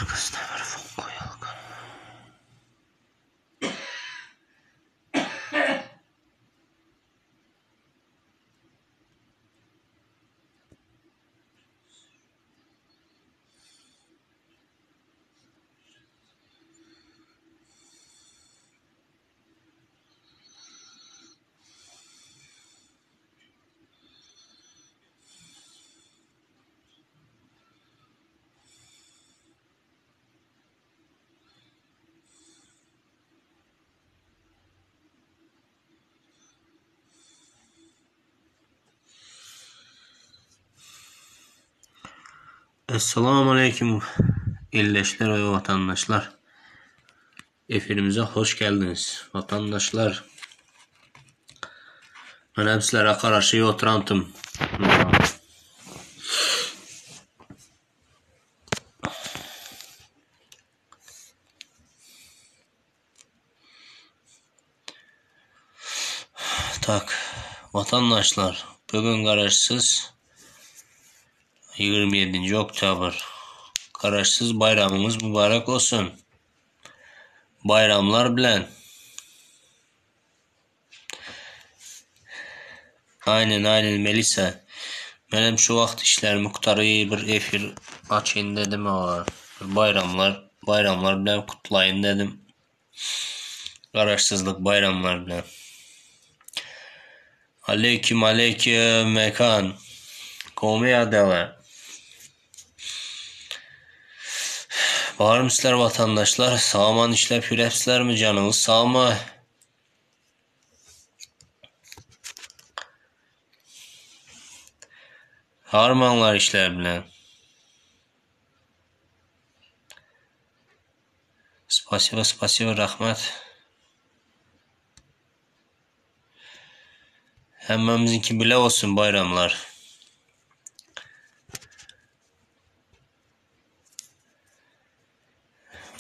Arkasına bir fon koyalım. Esselamu Aleýkum ildeşler we watandaşlar. Efirimize hoş geldiniz vatandaşlar. Men hem sizlere garaşyp oturantym. Tak, vatandaşlar, bugün garaşsyz 27 oktyabr. Garaşsyz baýramyňyz mübarek olsun. Baýramlar bilen. Aynen aynen Melisa. Menem şu wagt işlerimi gutaryp bir efir açayyn dedim awa. Bir baýramlar baýramlar bilen gutlaýyn dedim. Garaşsyzlyk baýramlar bilen. Aleyküm aleyküm Mekan. Gowmy ýagdaýlar? Barmy sizler watandaşlar? Sag-aman işläp ýürepsizlermi? Janyňyz sagmy? Harmaňlar işler bilen. Spasiba, spasiba, rahmat. Hemmämiziňki bile bolsun baýramlar.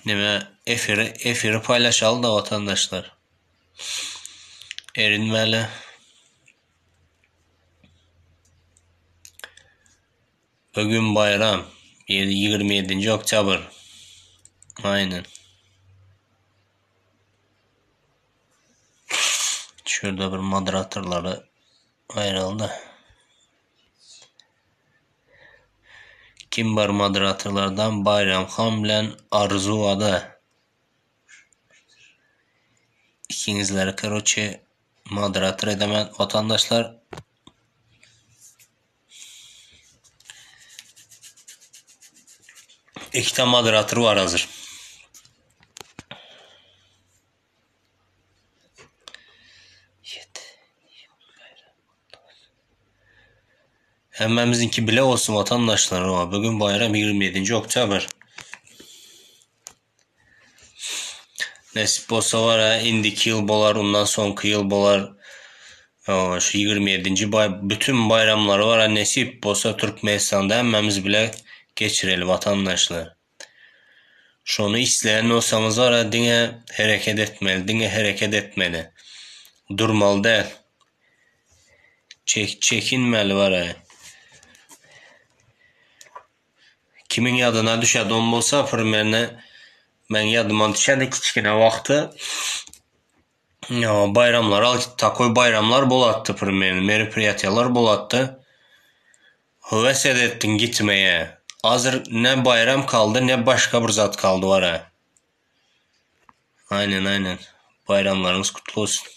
Neme efiri efiri paýlaşaly da watandaşlar. Erinmäli. Bugün baýram. 27-nji oktýabr. Aýnen. Şurada bir moderatorlary aýraly-da. Kim bar moderatorlardan? Baýramhan bilen Arzu ada. Ikiňizleri karoçe moderator edemen watandaşlar. Ikide moderator bar hazır. Hemmämiziňki bile bolsun watandaşlar. Bugün baýram 27-nji oktýabr. Nesip bolsa bar-a indiki ýyl bolar, undan soňky ýyl bolar. Şu 27-nji baý bütün baýramlary bar-a nesip bolsa Türkmenistanda hemmämiz bile geçireli watandaşlar. Şony isleýän bolsaňyz bar-a diňe hereket etmeli, diňe hereket etmeli. Durmaly däl. Çek çekinmeli bar-a. Kimiň ýadyna düşedon bolsa primerne meň ýadyma düşedi kiçgine wagty baýramlar takoý baýramlar bolatdy primerne meropriýatiýalar bolatdy. Höwes edetdiň gitmeýe. Azir ne baýram kaldy ne başga bir zat kaldy bara. Aýnen aýnen. Baýramlaryňyz kutly bolsun.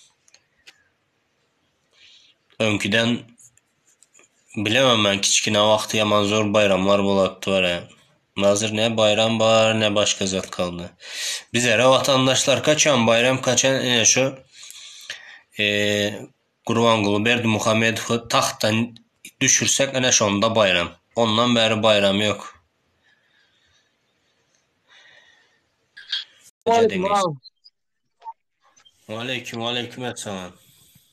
Öňküden bilemem men kiçgine wagty ýaman zor baýramlar bolatdy bar ä. Nazir ne baýram bar ne başga zat kaldy. Bizere watandaşlar kaçan baýram kaçan ine şu e, Gurbanguly Berdimuhamedowy tahtdan düşürsek ine şonda baýram. Ondan bäri baýram ýok. Aleyküm ağam. Waleýkim, waleýkim essalam.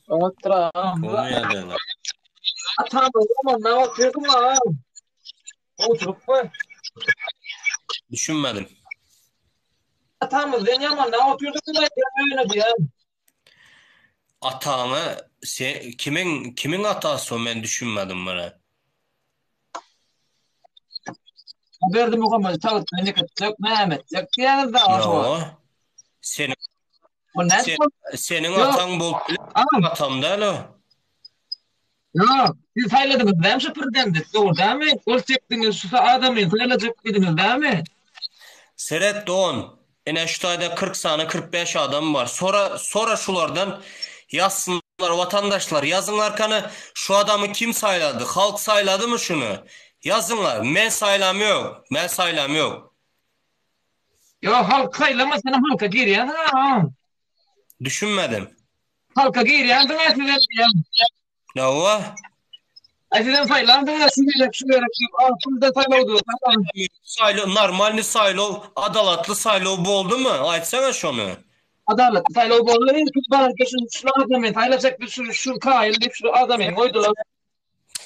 Otur ağam. Gowy ýagdaýlar. Atam zaman ne oturdun ağam? Oturup koy. Düşünmedim. Atamız den yaman ne oturdun da öyle diyen. Ataňy se kimiň kimiň atasy o men düşünmedim muny. Berdimuhamedowy tagtdan ýykytjak, näme etjek diýýäňiz dagy şo wagt. Ýa. Seniň O nädip sen, bol- seniň Ýok. ataň bolup biler, Agam, atam däl o. ýok. Siz saýladyňyz dämi şu prezidenti? Dogry dämi? Gol çekdiňiz şu adamy saýlajak diýdiňiz dämi? Seret dogan, ine şu taýda 40 sany 45 adam bar. Sora sora şulardan ýazsynlar watandaşlar ýazyňlar kany şu adamy kim saýlady? Halk saýladymy şuny? Ýazyňlar. Men saýlam ýok. Men saýlam ýok. Ýok, halk saýlamasa sen halka girýänsiň agam. Düşünmedim. Halka girýänsiň a sizem diýýän. Hawa. Ay sizem saýlandyňyz şu gerek şu gerek diýip altynda saýlawdy. Saýlaw normalny saýlaw, adalatly saýlaw boldumy? Aýtsaňa şony. Adalatly saýlaw boldy. Indi siz baryp şu şu adamy saýlajak biz şu şu kaýyl diýip şu adamy goýdular.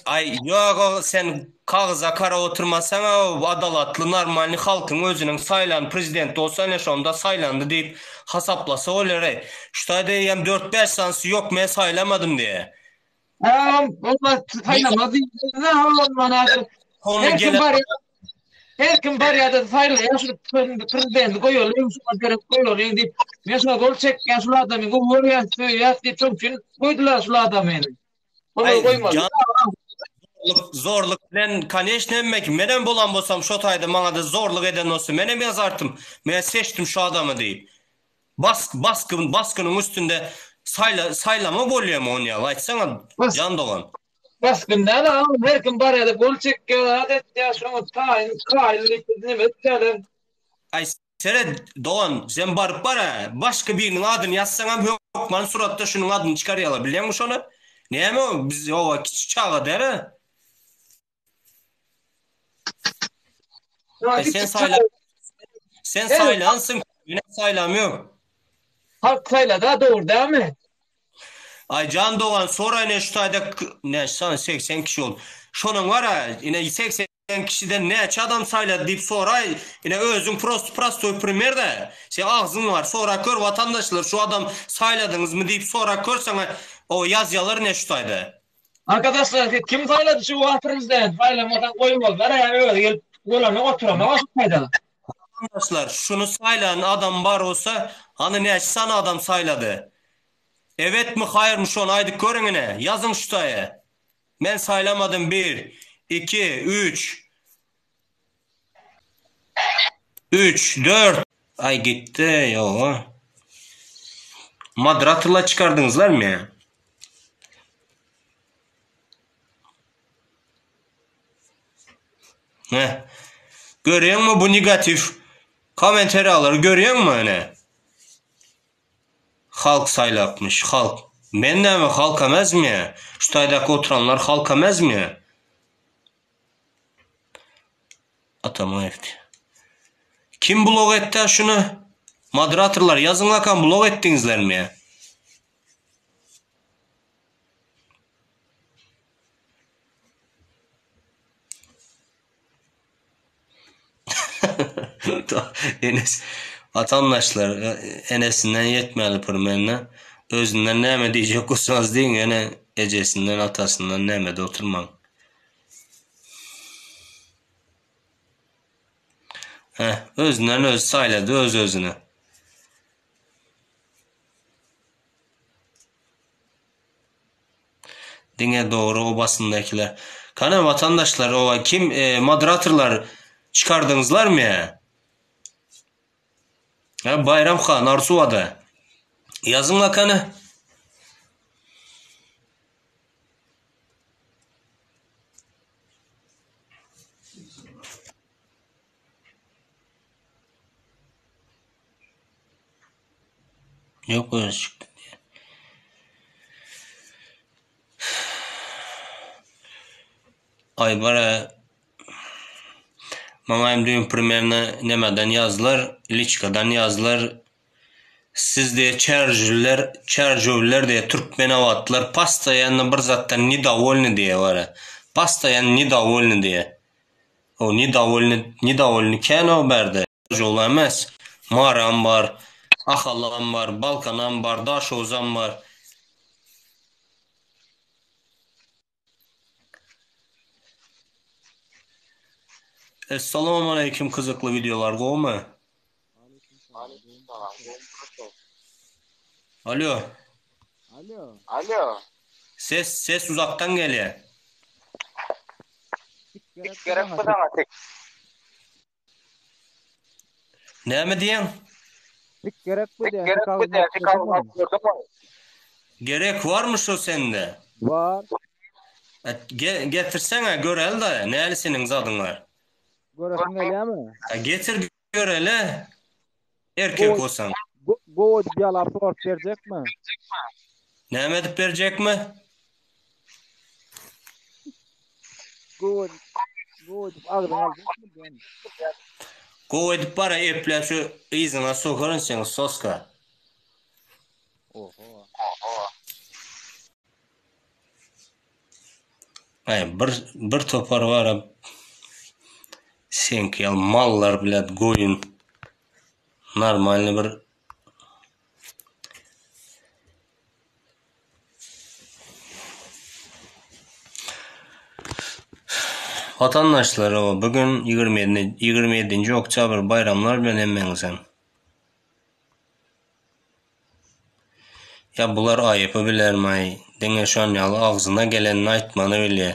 Aý ýok sen kagyza kara oturmasaňa adalatly normalny halkyň özüniň saýlan prezidenti bolsa ine şonda saýlandy diýip hasaplasa bolýar-eý. Şu taýda eýýäm dört-bäş sanysy ýok men saýlamadym diýýär. Agam onda saýlamaz diýdiňiz-ä onda häzir. Sony Her kim gelen barýar. Her kim barýar-da saýlaýar şu prezidenti goýalyň şuňa derek goýalyň diýip. Men şuňa gol çekýän şul adamy gowy görýän söýýäs diýip şoň üçin goýdular şul adamy. Aý, jan zorluk, zorluk bilen koneçno hemme kim. Menem bolan bolsam şo taýda maňada zorluk eden bolsa menem ýazartym. Men seçdim şu adamy diýip. Bas, basgyn, basgynyň üstünde saýla, saýlama bolýamy onýa? Aýtsaňa jan dogan. Basgyn däl agam, her kim barýada gol çekýär, zat etýär, şoňa taýyn, kaýyl diýip neme etýärler. Aý Seret, dogan, sen baryp bar-a, başga biriniň adyny ýazsaňam hökman suratda şunuň adyny çykarýarlar, bilýäňmi şony? Näme o, biz oba kiçi çaga däl-ä. Aý, sen saýla, sen saýlansyň, menem saýlam ýok. Halk saýlady-a, dogry dälmi? Aý, jan dogan, soraý ine şu taýda näçe sany, 80 kişi boldy. Şonuň bar-a, ine 80 kişiden näçe adam saýlady diýip soraý, ine özüň prost prostoý primer-dä. Seň agzyň bar, sorap gör watandaşlar şu adam saýladyňyzmy diýip sorap gör saňa o ýazýalar ine şu taýda. Arkadaşlar siz kim saýlady şu wagt prezident saýlamasaň goýmazlar ä özi gelip bolanok oturanok şu taýda. Watandaşlar şuny saýlan adam bar bolsa hany näçe sany adam saýlady. Evetmi haýyrmy şony aýdyp görüň ine ýazyň şu taýa. Men saýlamadym bir, iki, üç. Üç, dört. Aý gitdi ýoga. Moderatorlar çykardyňyzlarmy? Heh. Görýäňmi bu negatiw kommentariýalary görýäňmi ene? Halk saýlapmyş, halk. Men näme halk emesmi? Şu taýdaky oturanlar halk emesmi? Atamaýew diýýär. Kim blok etdi şuny? Moderatorlar ýazyňlakam blok etdiňizlermi? Enes Watandaşlar enesinden ýetmäli pirmenine özünden näme diýjek bolsaňyz diýiň ýöne ejesinden atasyndan nämede oturmaň. Heh özünden özi saýlady öz özüne. Diňe dogry obasyndakiler. Kany watandaşlar oba kim e, moderatorlar çykardyňyzlarmy? Ha Bayram Han Arzuwada. Ýazyň kany. Ýok özi çykdy diýýär. Aý bara maňa hem düýn primerno nemeden ýazdylar, liçkadan ýazdylar. Siz diýe çärjewler, çärjewler diýe türkmenabatlar postoýanno bir zatdan nedowolny diýe bara. Postoýanno nedowolny diýe. O nedowolny, nedowolny kän o bärde. Jowla emes. Maram bar, Ahalam bar, Balkanam bar, Daşoguzam bar. Essalamu aleýkum gyzykly wideolar gowmy? Alo. Alo. Ses ses uzakdan gelýär. Tik gerekmi saňa tik? Näme diýýäň? Tik gerekmi diýýän, tik kagyz alyp gördüňmi? Gerek barmy şo sende? Bar. Ge getirseňä göreli-da, näli seniň zadyň bar. Göresiň gelýärmi? Getir göreli. Erkek bolsaň. Gowy edip ýalap sorup berjekmi? Näme edip berjekmi? Gowy edip, gowy edip agzyňa aljakmy diýen. Gowy edip bara epläp şu yzyňa sokaryn seň soska. Oho. Aý bir bir topar bara seňki ýaly mallar bilet goýun normalny bir Watandaşlar o bu gün 27 27-nji oktýabr baýramlar bilen hemmäňizi. Ýa bular aýypy bilermaý, diňe şon ýaly agzyna gelenini aýtmany bilýä.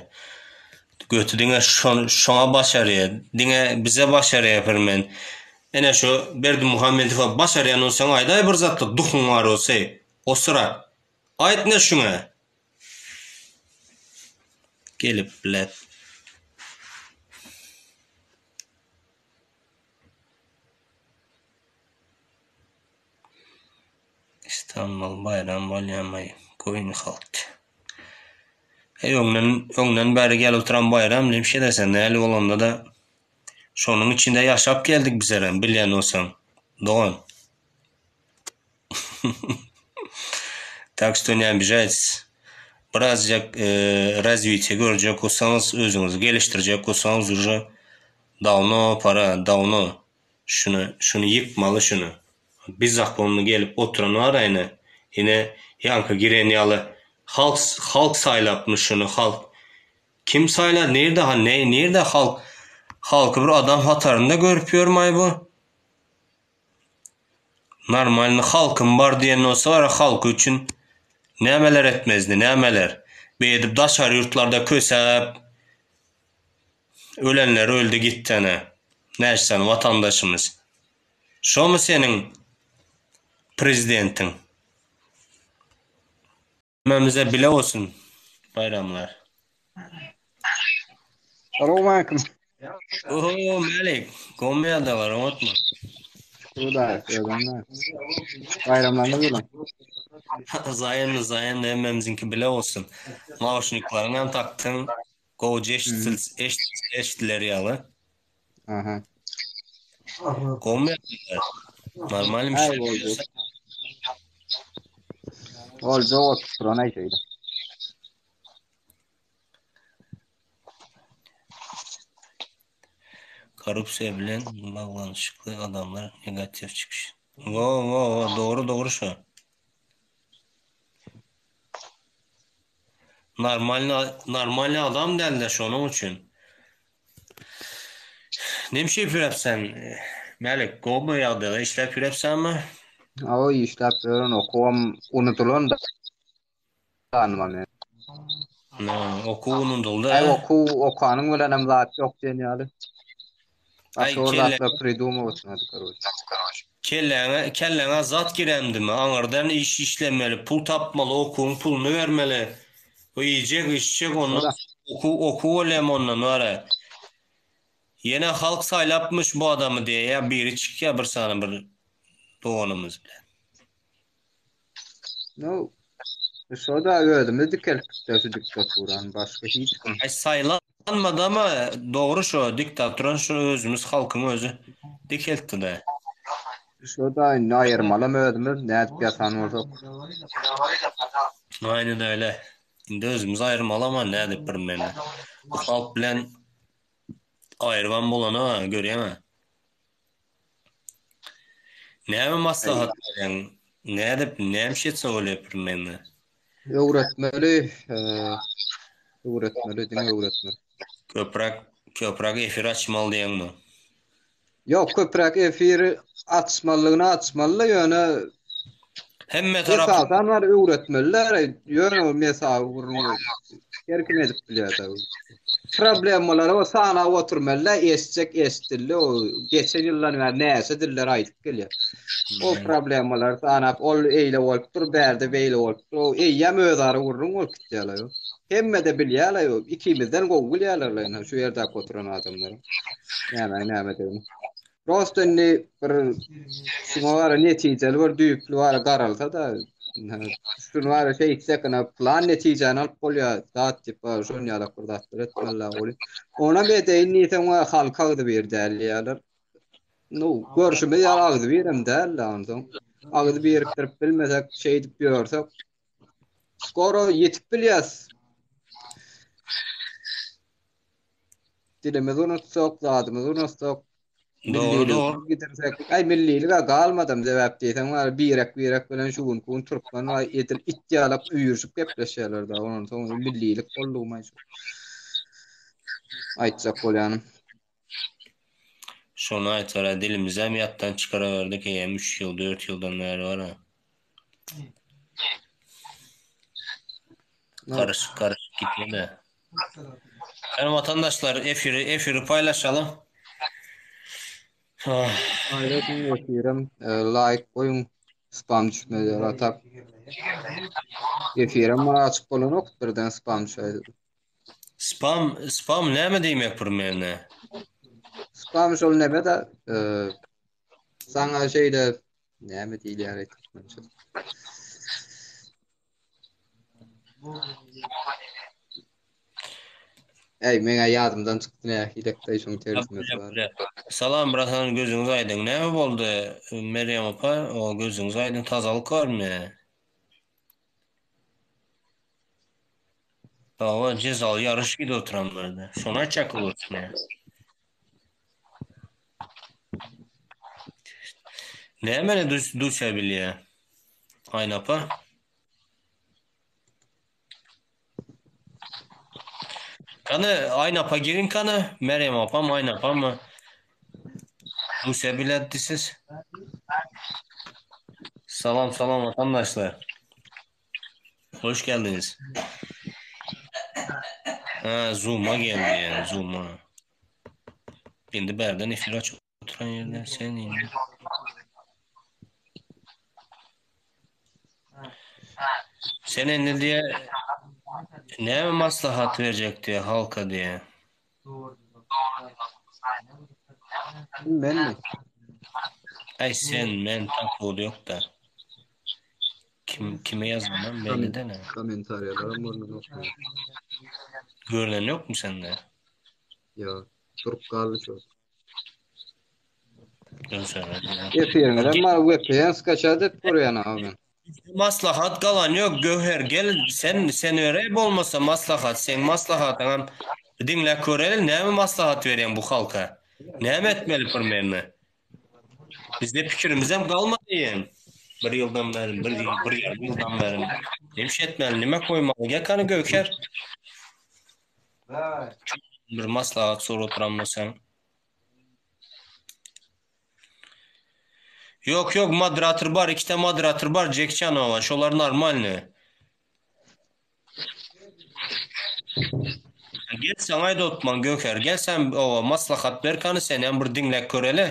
Göti diňe şoňa başarýa, diňe bize başarýa pirmen. Ene şu Berdimuhamedowa başarýan bolsaň aýdaý bir zatlar duhuň bar bolsa eý, osurak. Aýt ne şuňa. Gelip bilet. Istanbul baýram bolýamaý goýun halk. Eý öňden öňden bäri gelip oturan baýram diýip şeýdesen näli bolanda-da şonuň içinde ýaşap geldik bizerem bilýän bolsaň dogan. Tak что ne обижайтесь. Birazjyk razwitiýe görjek bolsaňyz özüňizi gelişdirjek bolsaňyz уже dawno pora dawno Şuny şuny ýykmaly şuny. Bizakonny gelip oturan bar ine. Ine ýaňky giren ýaly halk halk saýlapmyş şuny halk. Kim saýlady nirde ha ne nirde halk halky bir adam hatarynda görüp ýörmaý bu. Normalny halkym bar diýen bolsa bar halky üçin nämeler etmezdi nämeler. Beýdip daşary ýurtlarda kösäp Ölenler öldi gitdi ene. Näçe sany watandaşymyz. Şomy seniň prezidentiň. Hemmämize bile bolsun baýramlar. Salowmaleýkim. Oho Mälik, gowmy ýagdaýlar oňatmy? Hudaý özüňe. Baýramlaryňyz bilen. Zaýemli zaýemli hemmämiziňki bile bolsun. Nauşniklaryňam takdyň. Gowja eşdiler ýaly. Aha. Gowmy ýagdaýlar? Normalmy Aý boldy. Boljak oturan aýdaýdy. Korrupsiýa bilen baglanyşykly adamlar negatiw çykyş. Wo wo wo dogry dogry şo. Normalny normalny adam dälde şonuň üçin. Näme işläp ýörüpsen? Mälik, gowmy ýagdaýlar işläp ýörüpsenmi? Awa işläp ýören okuwam unudylan da ganyma men. Na, okuw unudyldy. Aý okuw okanyň bilenem zat ýok diýen ýaly. Aý Başga bir kelle zatlar pridumywać nady karoç. kelläňe kelläňe zat giremdimi? Aňyrdan iş işlemeli, pul tapmaly, okuwyň puluny bermeli. O iýjek, içjek ondan Şoda. okuw okuw bolýam ondan wara. Ýene halk saýlapmyş bu adamy diýýä biri çykýa bir sany bir doganymyz bilen. No. Şoda özümiz dikeltdik şu diktaturany başga hiç kim. Aý saýlanmady ama dogry şo diktaturany şu özümiz halkyň özi dikeltdi-de. Şoda indi aýyrmalam özümiz nädip ýasan bolsak. Aýnen öyle. Indi özümiz aýyrmaly ama nädip bir meni. Bu halk bilen aýyrybam bolana görýäňä. Näme maslahat berýäň? Nädip, näme iş etse bolýar pirmende? Öwretmeli, öwretmeli, diňe öwretmeli. Köpräk. Köpräk efir açmaly diýeňmi? Ýok, köpräk efir açmalygyny açmaly ýöne Hemme tarap esasan bar öwretmeliler, ýöne o mesawy gürrüň her kim edip bilýär-de. Problemalary o sanap oturmaly-da, eşitjek eşitdildi, o geçen ýyldan bäri näçe diller aýdyp gelýär. O problemalary sanap, ol eýle bolupdyr, bärde beýle bolupdyr, o eýýäm özara gürrüň bolup gitýärler. Hemme-de bilýärler, ikimizden gowy bilýärler ine şu ýerdäki oturan adamlar. Nämäň nämedigini. Prosta indi bir şuňa gara netijeli bir düýpli bara garalsa-da, şuny bara şeýtsek ine plan netijäni alyp bolýar, zat diýip bar, şon ýalak bir zatlar etmeli ol. Onam edeýin diýseň we halk agzybir däl diýýärler. Nu, görşümiz ýaly agzybirem däl-de onsoň. Agyz birikdirip bilmesek, şeýdip ýörsek, Skoro ýetip bilýäs. Dilimizi unutsak, zadymyzy unutsak, Dogry, dogry. Gidirsek, aý millilige galmadam sebäp diýseň bar, birek-birek bilen şu günki gün türkmen bar, edil it ýalak üýrüşip gepleşýärler da, ondan soň millilik boldugymy şu. Aýtjak bolýanym. Şony aýtara dilimizem ýatdan çykarawerdik eýýäm üç ýyl, dört ýyldan bäri bar-a. Garyşyk garyşyk gitme-de. Hany watandaşlar efiri efiri paýlaşalyň. Paýlaşyň efirem laýk goýuň spam düşmez ýaly atak. Efirem maňa açyk bolanok birden spam düşäýdi. Spam spam näme diýmek bir mende? Spam şol näme da e, saňa şeýle näme diýilýär türkmençe? Ey meňe ýadymdan çykdy nähilekde şoň terjimesi bar. Salam bratan gözüňiz aýdyň. Näme boldy Meryem apa? O gözüňiz aýdyň tazalyk barmy? Hawa, cezaly ýaryş gidip oturan berde. Şony aýtjak bolupmy? Nämeni duş duşa bilýä? Aýna apa. Kany Aýna apa girin kany. Meryem apam, Aýna apam. Duşa bilýär siz. Salam salam watandaşlar. Hoş geldiniz. Ha, Zoom'a geldi yani Zoom'a. Indi bärden efir açyp oturan ýerde sen indi. Sen indi diýe näme maslahat berjek diýe halka diýe. Menmi? Aý sen men tapawudy ýok-da. Kim kime ýazanam belli däl. Kommentariýalaram görnenok. Görnen ýokmy sende? Ýok, durup galdy şu. Ýok. Efiriňizem bar VPN skaçat edip görýän aga men. Maslahat galan ýok Göwher gel sen sen bereý bolmasa maslahat seň maslahatyňam diňläp göreli näme maslahat berýäň bu halka näme etmeli pirmeni bizde pikirimizem galmady eýýäm bir ýyldan bäri bir ýyl bir ýarym ýyldan bäri näme etmeli nime koýmaly gel kany Göwher bir maslahat sorup oturan bolsaň Yok yok moderator bar ikide moderator bar Jekçanova şolar normalny. Gel saňa aýda otman Göker gel sen owa maslahat ber kany sen hem bir diňläp göreli.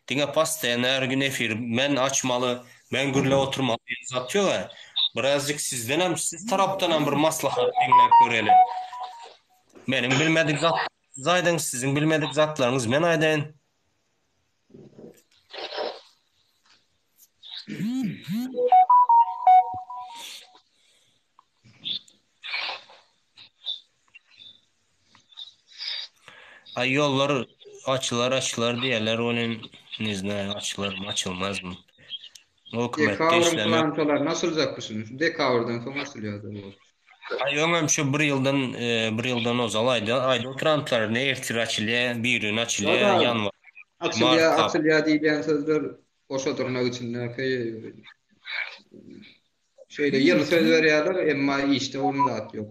Diňe postoýan her gün efir men açmaly men gürläp oturmaly diýen zat ýok a. Birazjyk sizden hem siz tarapdan hem bir maslahat diňläp göreli. Meniň bilmedik zat siz aýdyň siziň bilmedik zatlaryňyz men aýdaýyn. Ay ýollar açylar açylar diýerler welin ne znaýu açylarmy açylmazmy. Hökümetde Dekabryň işlemek. plankalary açyljakmyşyn. Şu dekabrdan soň açylýar bu. Ay öňem şu bir ýyldan e, bir ýyldan ozal aýda aýda oturanlar ne ertir açylýar, bir gün açylýar, Ýa-da ýanwar, açylýar, mart, açylýar diýilýän sözler goşa dyrnak içindäki şeýle ýyly söz berýärler, emma işde onuň zat ýok.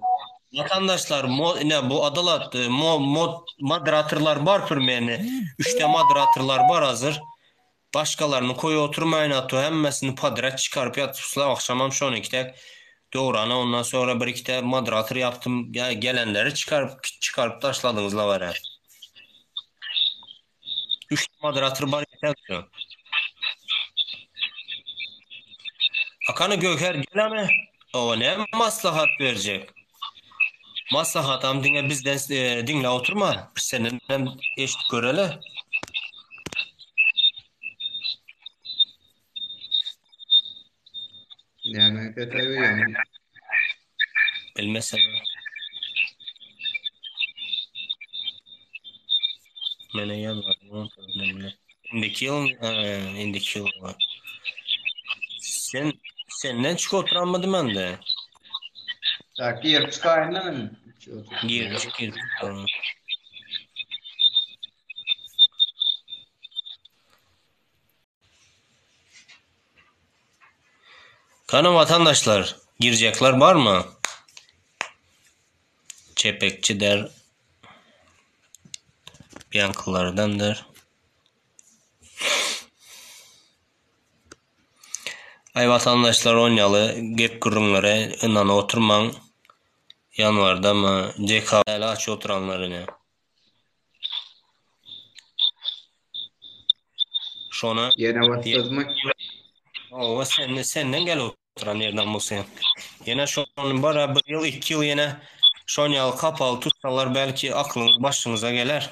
Vatandaşlar mo, ne bu adalat e, mo, mod, moderatorlar bar pürmeni. Üçte moderatorlar bar hazır. Başkalarını koy oturmayın atı hemmesini padrat çıkarıp yatıpsılar. Akşamam şonu iki tek doğrana ondan sonra bir iki de moderator yaptım. Ya gelenleri çıkarıp çıkarıp taşladınız la var ya. Üç moderator var yeter diyor. Akanı Göker geleme. O ne maslahat verecek? Maslahat am diňe bizden e, diňle oturma. Senden hem eşit görele. Näme kötü Bilmesem. Mene ýanwar, Indiki ýyl, e, indiki ýyl var. Sen senden çık oturanmadım ben de. Tak girip çıkaýyn men. Gir çık gir. Kanı vatandaşlar girecekler var mı? Çepekçi der. Biankılardandır. Ay vatandaşlar onyaly gep gürrüňlere ynana oturmaň. Ýanwarda mı dekabr aç oturanlaryny. Şona Ýene başladymy? Owa sen senden gel oturan ýerden bolsa. Ýene şony bara bir ýyl, iki ýyl ýene şon ýaly kapaly tutsalar belki aklyňyz başyňyza geler.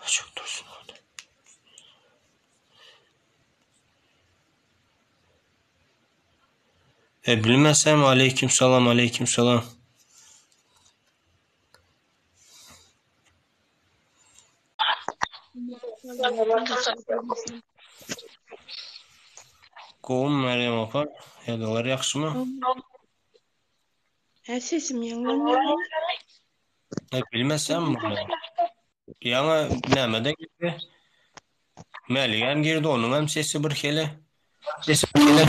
Çok dursun orada. E bilmesem aleyküm selam aleyküm selam. Gowy Meryem opa, ýagdaýlar ýagşymy? Hä sesim ýaňlanýarmy? E bilmesem muny. Ýaňy nämede girdi? Mäligem girdi, onuň hem sesi bir hili. Sesi bir hili.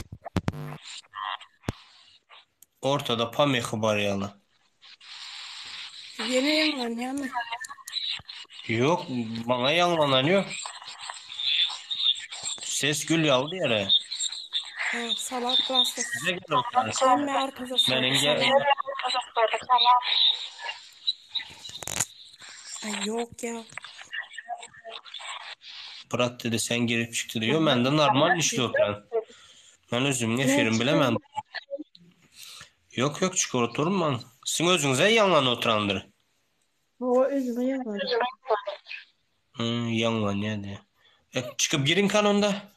Ortada pamehy bar ýaly. Ýene ýaňlanýarmy? Ýok, maňa ýaňlanan ýok. Ses gül ýaly diýere. Ha, salat başlyk. Size gel oturan. Hemme arkadaşlar Meniň gel. salam. Ay ýok ýa. Brat dedi sen girip çykdy diyor. Ben de normal işli oturan. Ben özüm Men efirim çykarım. bilemem. Yok yok çıkar oturma. Sizin özüňize ýaňlan oturandyr. O özüme ýaňlanýar. Hmm, ýaňlanýar diýe. E, çykyp girin kanonda.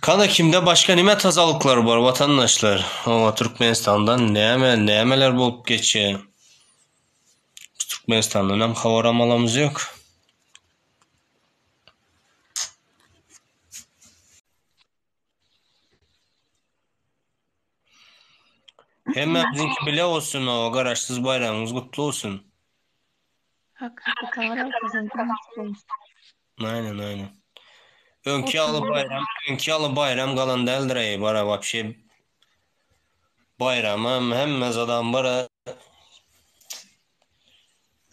Kana kimde başka nime tazalıklar var vatandaşlar? Ama Türkmenistan'dan näme nämeler bolup geçýär? Türkmenistan'dan hem habar amalamyz yok. Hemmämiziňki bile olsun o garaşsyz baýramyňyz gutly olsun. Hakyky Taňry ýalkasyn. Aynen aynen. Öňki ýaly baýram, öňki ýaly baýram galan däldir ey bara wapşe baýramam hemme zadam bara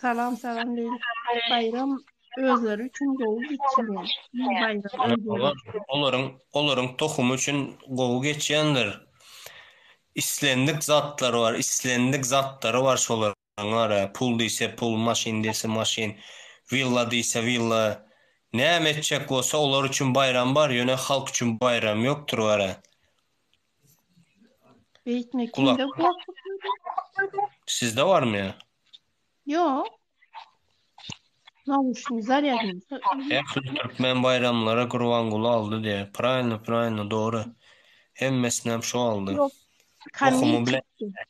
Salam salam değil. Bayram özleri üçin gowy geçýär. Bayram özleri. Olaryň olaryň tohumy üçin gowy geçýändir. Islendik zatlary bar, islendik zatlary bar şolaryň ara. Pul diýse pul, maşyn diýse maşyn, willa diýse willa. Näme etjek bolsa olar üçin baýram bar, ýöne halk üçin baýram ýokdur bara. Beýtme Kulak. kimde kulaklyk? Sizde barmy ýa? Ýok. Nauşny zarýadny. Ähli türkmen baýramlara Gurbanguly aldy diýe. Правильно, правильно, dogry. Hemmesini hem şo aldy. Ýok. Kamil Tohumy bilen çykdy.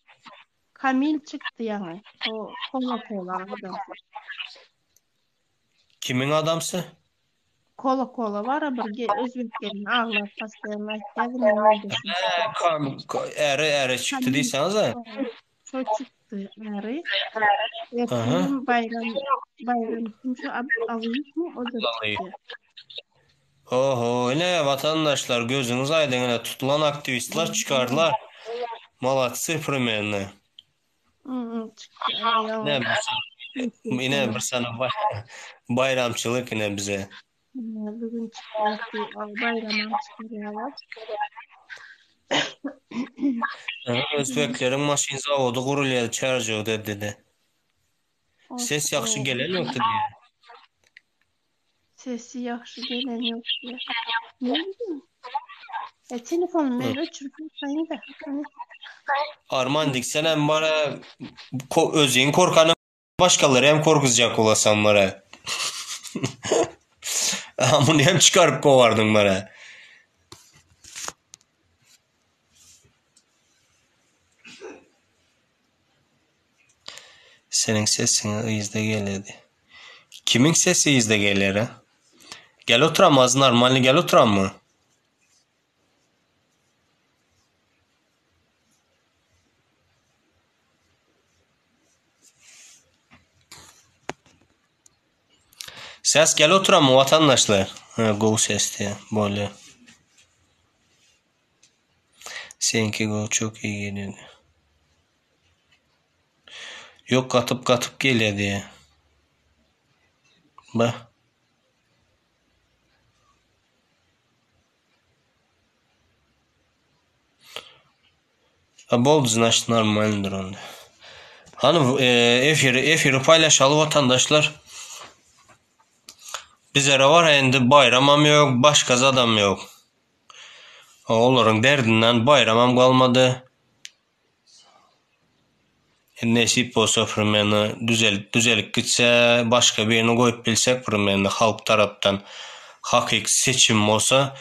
Kamil çykdy ýaňy. O kola kola adamsy. Kimiň adamsy? Kola kola bara bir ge özbek gelin aglap postoýanno aýtýardy meň ýoldaşym. Hä, kam äri äri çykdy Kamil diýseňize. şo çykdy äri. Aha. Ertirem Baýram Baýram kim şo Alyýewmi o-da çykýar. Oho, ine watandaşlar gözüňiz aýdyň ine tutulan aktiwistler çykardylar. Molodцы primerno. Çykýar Ine bir sany, ine bir sany baýramçylyk ine bize. Bugün çykýar, baýramam çykarýarlar. Özbekleriň maşyn zawody gurulýar Çärjewde dedi. Ses ýagşy gelen ýokdy diýýär. Sesi ýagşy gelen ýok diýýär. Näme? E, telefonymy men öçürip ýataýyn-da. Arman diksenem bara ko özüň korkany başgalary hem korkuzjak bolasan bara. Muny hem çykaryp kowardyň bara. Seniň sesiň yzda gelýärdi. Kimiň sesi yzda gelýär? Gel oturam az normalny gel oturammy? Ses gel oturammy watandaşlar? Ha, gowy sesdi. Bolýar. Seňki gowy çok iyi gelýär. Yok gatyp gatyp gelýär diýýär. Ba. A boldy znaçt normalnydyr onda. Hany e, efiri efiri paýlaşaly watandaşlar. Bizlere var endi baýramam ýok, başga zadam ýok. Olaryň derdinden baýramam galmady. Nesip bolsa primeni düzelip düzelip gitse başga birini goýup bilsek primeni halk tarapdan hakyky seçim bolsa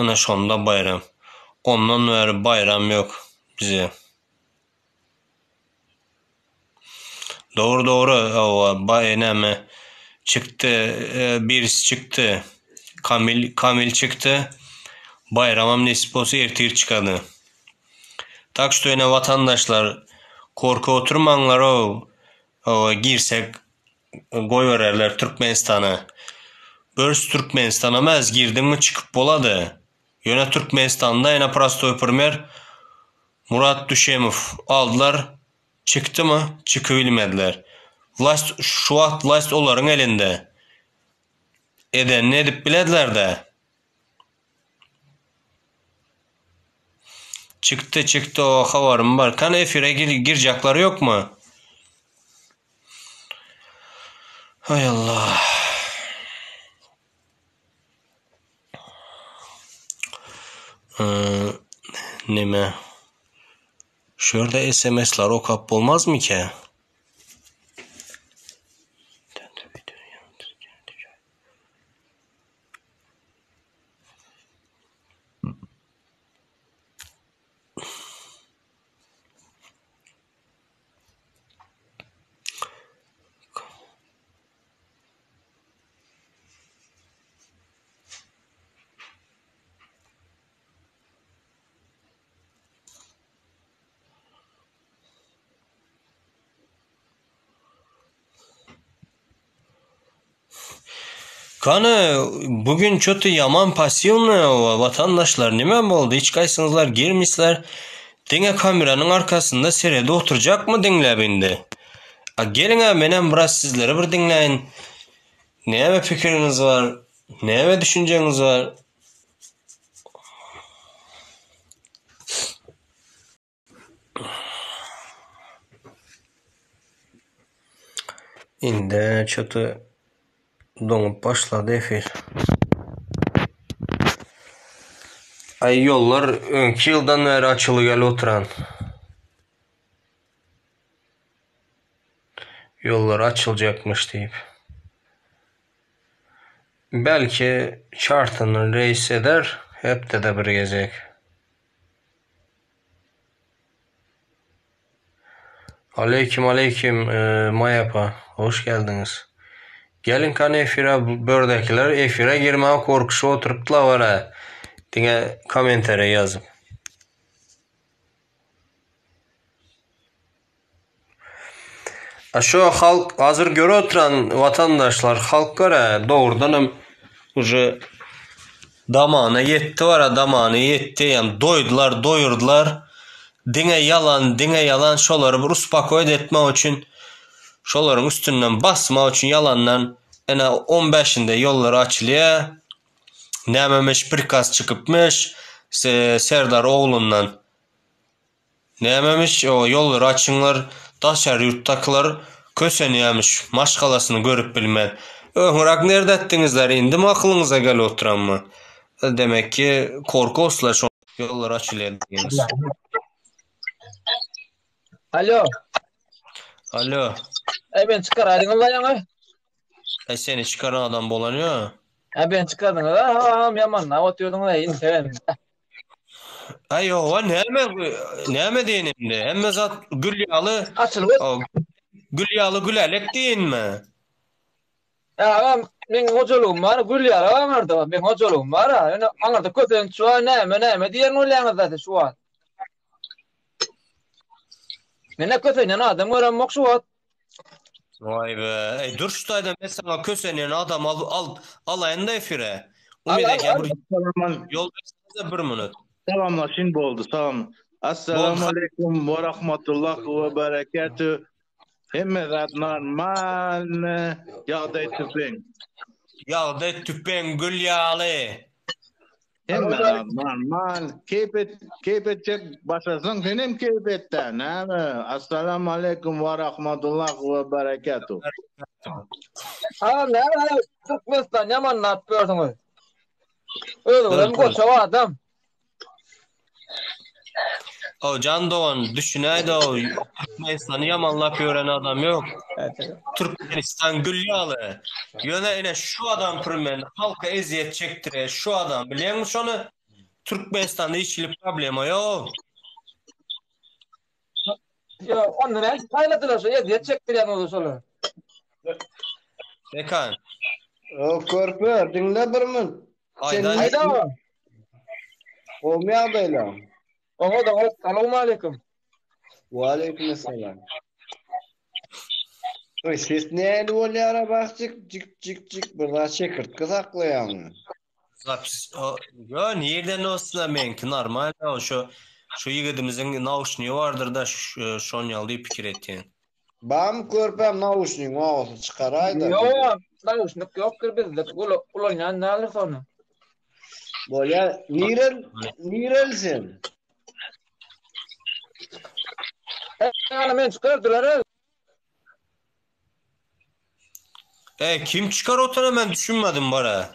ine şonda baýram. Ondan bäri baýram ýok bize. Dogry dogry hawa baý näme çykdy birisi çykdy Kamil Kamil çykdy Baýramam nesip bolsa ertir çykady. Tak şto ene watandaşlar korka oturmaňlarow hawa girsek goýbererler Türkmenistana. Börs Türkmenistana emas girdiňmi çykyp bolady. Ýöne Türkmenistanda ene prostoý primer Murat Düşemow aldylar çykdymy çykybilmediler. Vlast şu wagt vlast olaryň elinde. Edenini edip biledilerde. Çykdy çykdy o habarym bar. Kan efire gir girjaklar ýokmy? Hay Allah. Ee, neme? Şu ýerde SMS-ler okap bolmazmy ki? Kany bugün çoty ýaman passiwny watandaşlar nime boldy hiç gaýsyňyzlar girmisler diňe kameranyň arkasynda seredip oturjakmy diňläp indi a geliňä menem biraz sizleri bir diňläýin näme pikiriňiz bar näme düşünjeňiz bar. Indi çöte doňup başlady efir. Aý ýollar öňki ýyldan bäri açyly gelip oturan. Ýollar açyljakmyş diýip. Belki çartyny reýs eder hepdede bir gezek. Aleýkim aleýkim Maýa apa hoş geldiňiz. Geliň kany efire bördäkiler efire girmäge korkuşyp oturypdylar wara diňe kommentariýa ýazyp. A şu halk hazir görüp oturan watandaşlar halk görä dogrudanam uje damana ýetdi wara damana ýetdi ýa doýdular doýurdylar diňe ýalan diňe ýalan şolary bir uspokoýt etmek üçin şolaryň üstünden basmak üçin ýalandan ene on bäşinde ýollar açylýa nämemiş prikaz çykypmyş Serdar oglundan Nämemiş o ýollary açyňlar daşary ýurtdakylar kösenýämiş maşgalasyny görüp bilmän. Öňürak nerde etdiňizler indimi akylyňyza gelip oturanmy? Demek ki korkoslar şo ýollar açylýar diýeniz. Alo. Alo. Ey ben çykaraýdyňyz la ýaňy. Ey seni çykaran adam bolan ýok. Ha ben çykardyňyz ha ha ýamanlap otyrdyňyz ey indi seven. Aý ýoga näme näme diýen indi? Hemme zat gül ýaly. Açylyp. Gül ýaly gülälek diýinmi? Agam, meň hojalygym bar, gül ýaly aňyrda, meň hojalygym bar. Ýöne aňyrda kösenç bar, näme näme diýen bolýaňyz da şu wagt. Mene kösenýän adam göremok şu wagt. Waý be, eý dur şu taýdan men saňa kösenýän adam al al alaýyn-da efire. Umyt eke bir ýol bersenize bir minut. Salamlaşyn boldy, salam. Assalamu aleýkum we rahmatullah we berekatuh. Hemme zat normalny, ýagdaý tüpeň. Ýagdaý tüpeň gül ýaly. Hemme zat normal. Keýp et, keýp etjek başarsaň senem keýp et-dä. Näme? Assalamu aleýkum we rahmatullah we berekatuh. Ha, näme Türkmenistan ýamanlap ýörsüňiz. Özüňiz hem goçak adam. O jan dogan düşünäýdä o Türkmenistany ýamanlap ýören adam ýok. Türkmenistan gül ýaly. Ýöne ine şu adam primen halka ezýet çekdirýär şu adam bilýäňmi şony? Türkmenistanda hiç hili problema ýok. Ýok, onda näme saýladylar şu ezýet çekdirýän bolsa şolar. Mekan. O körpe diňle bir min. Aýdan. Aýda. Gowy ýagdaýlar. Oňa da salowmaleýkum. Waleýkim essalam. Oý ses näli bolýar bagçyk jik jik jik bir zat çekirtge saklaýaňmy? Zapis ýo nirden olsun meňki normal o şu şu ýigidimiziň nauşnigi bardyr da şon ýaly diýip pikir etýän. Bamy körpäm nauşnigiň bolsa çykaraýda. Ýok nauşnik ýokdur bizde ulanýan däldir şony. Bolýa nirel nireli sen? Ýa men çykardylar. E kim çykar otana men düşünmedim bara.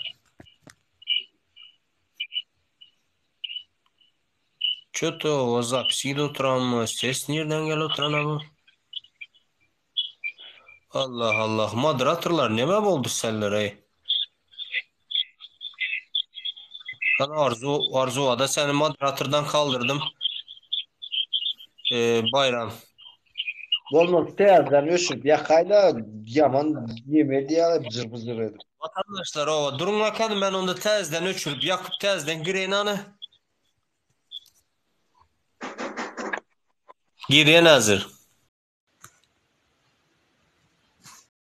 Çöto o zapisi oturanmy? Ses nereden gel oturan bu? Allah Allah moderatorlar neme boldy senler ey? Ben Arzu Arzu ada seni moderatordan kaldırdım. Ee, bayram. Bolmasa täzeden öçürip ýakaýda ýaman neme edýär jyr byjyr edip. Watandaşlar owa duruň bakalym men onda täzeden öçürip ýakyp täzeden gireýin hany. Girýän häzir.